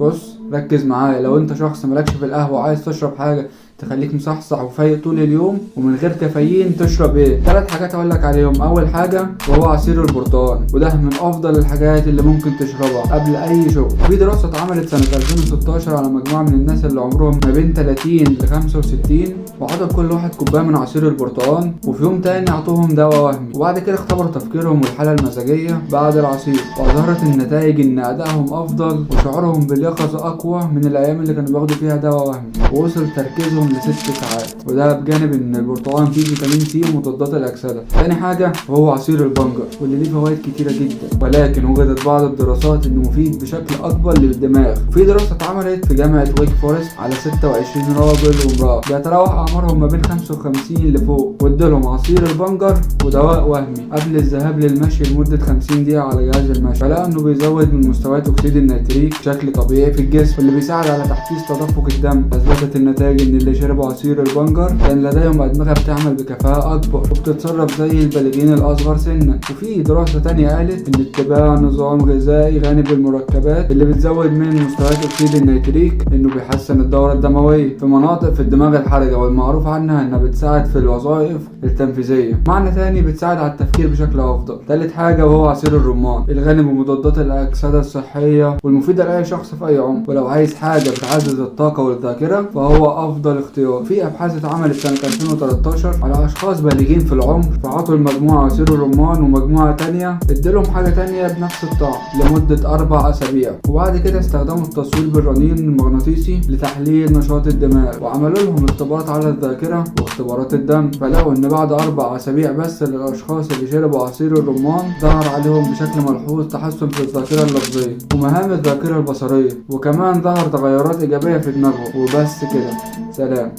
بص ركز معايا، لو انت شخص مالكش في القهوة وعايز تشرب حاجة تخليك مصحصح وفايق طول اليوم ومن غير كافيين، تشرب ايه؟ 3 حاجات اقول لك عليهم. اول حاجة وهو عصير البرتقال، وده من افضل الحاجات اللي ممكن تشربها قبل اي شغل. في دراسة اتعملت سنة 2016 على مجموعة من الناس اللي عمرهم ما بين 30 ل 65، وعطوا كل واحد كوباية من عصير البرتقال، وفي يوم تاني عطوهم دواء وهمي، وبعد كده اختبروا تفكيرهم والحالة المزاجية بعد العصير، وظهرت النتائج ان ادائهم افضل وشعورهم باليقظه اقوى من الايام اللي كانوا بياخدوا فيها دواء وهمي، ووصل تركيزهم ل6 ساعات، وده بجانب ان البرتقال فيه فيتامين سي ومضادات الاكسدة. تاني حاجة وهو عصير البنجر، واللي ليه فوائد كتيرة جدا، ولكن وجدت بعض الدراسات انه مفيد بشكل اكبر للدماغ. في دراسة اتعملت في جامعه ويك فورست على 26 راجل وامراة بيتراوح اعمارهم ما بين 55 لفوق، وادولهم عصير البنجر ودواء وهمي قبل الذهاب للمشي لمدة 50 دقيقة على جهاز المشي، فلقوا انه بيزود من مستويات اكسيد النيتريك بشكل طبيعي في الجسم، واللي بيساعد على تحفيز تدفق الدم. اثبتت النتائج ان اللي شربوا عصير البنجر كان لديهم ادمغه بتعمل بكفاءة اكبر وبتتصرف زي البالغين الاصغر سنا. وفي دراسة تانية قالت ان اتباع نظام غذائي غني بالمركبات اللي بتزود من مستويات اكسيد النيتريك انه بيحسن الدورة الدموية في مناطق في الدماغ الحرجة، والمعروف عنها انها بتساعد في الوظائف التنفيذية، معنى تاني بتساعد على التفكير بشكل افضل. تالت حاجة وهو عصير الرمان، الغني بمضادات الاكسدة الصحية والمفيدة لاي شخص في اي عمر، ولو عايز حاجة بتعزز الطاقة والذاكرة فهو افضل اختيار. في ابحاث اتعملت سنة 2013 على اشخاص بالغين في العمر، فعطوا المجموعة عصير الرمان ومجموعة تانية اديلهم حاجة تانية بنفس الطعم لمدة 4 اسابيع، وبعد كده استخدموا التصوير بالرنين المغناطيسي لتحليل نشاط الدماغ، وعملوا لهم اختبارات على الذاكرة واختبارات الدم، فلقوا ان بعد 4 اسابيع بس للاشخاص اللي شربوا عصير الرمان ظهر عليهم بشكل ملحوظ تحسن في الذاكرة اللفظية ومهام الذاكرة البصرية، وكمان ظهر تغيرات ايجابية في دماغهم. وبس كده، سلام.